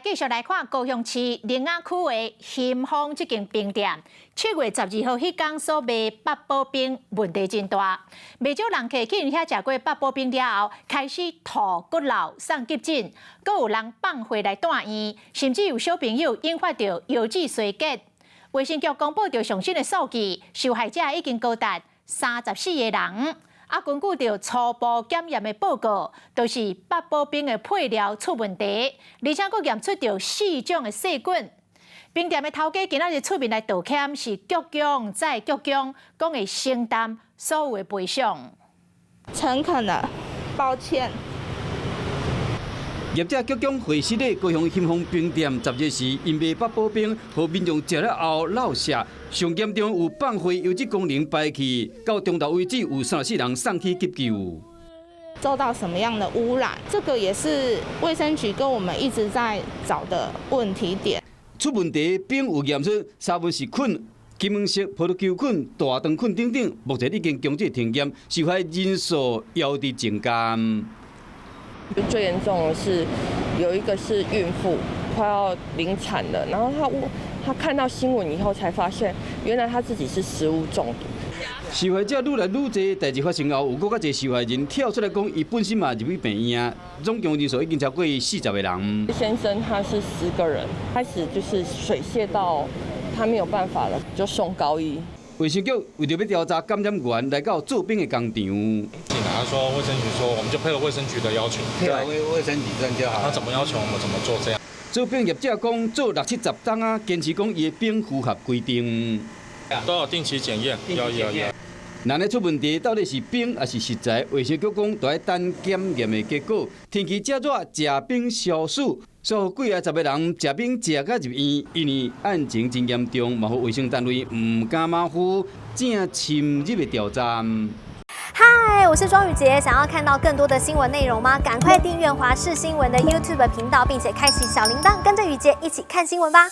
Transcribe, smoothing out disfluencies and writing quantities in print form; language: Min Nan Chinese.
繼續來看高雄市苓仔區的興豐這間冰店，7月12號彼工所賣八寶冰問題真大，袂少人客去𪜶遐食過八寶冰了後，開始吐骨漏、送急診，閣有人放血來住院，甚至有小朋友引發著腰子衰竭。衛生局公布著上新的數據，受害者已經高達34個人。啊，根據著初步檢驗的報告，就是八寶冰的配料出問題，而且閣驗出著四種的細菌。冰店的頭家今仔日出面來道歉，是鞠躬再鞠躬，講會承擔所有的賠償。誠懇的抱歉。業者鞠躬會失禮，高雄興豐冰店10日時，𪜶賣八寶冰，予民眾食了後落瀉，上嚴重有放血、腰子功能排氣，到中晝為止有34人送去急救。受到什麼樣的污染？這個也是衛生局跟我們一直在找的問題點。出問題冰有驗出三文氏菌、金黃色葡萄球菌、大腸菌等等，目前已經強制停業，受害人數猶佇增加。最嚴重的是有一個是孕婦快要臨產了，然後她看到新聞以後才發現，原來她自己是食物中毒。受害者愈來愈濟，代誌發生後，有閣較濟受害人跳出來講，伊本身嘛入去病院啊，總共人數已經超過40個人。先生他是10個人，開始就是水瀉到他沒有辦法了，就送高醫。衛生局為著欲調查感染源，來到做冰的工廠。他說衛生局說，我們就配合衛生局的要求，配合衛生局這樣就好。他怎麼要求我們怎麼做這樣。做冰業者講做六七十冬啊，堅持講伊的冰符合規定。都有定期檢驗，有有有。若呢出問題，到底是冰抑是食材？衛生局講，都愛等檢驗的結果。天氣遮熱，食冰消暑，所以幾仔十個人食冰食甲入院，因為案情真嚴重，嘛予衛生單位毋敢馬虎，正深入的調查。嗨，我是莊宇傑，想要看到更多的新聞內容嗎？趕快訂閱華視新聞的 YouTube 頻道，並且開啟小鈴鐺，跟着宇傑一起看新聞吧。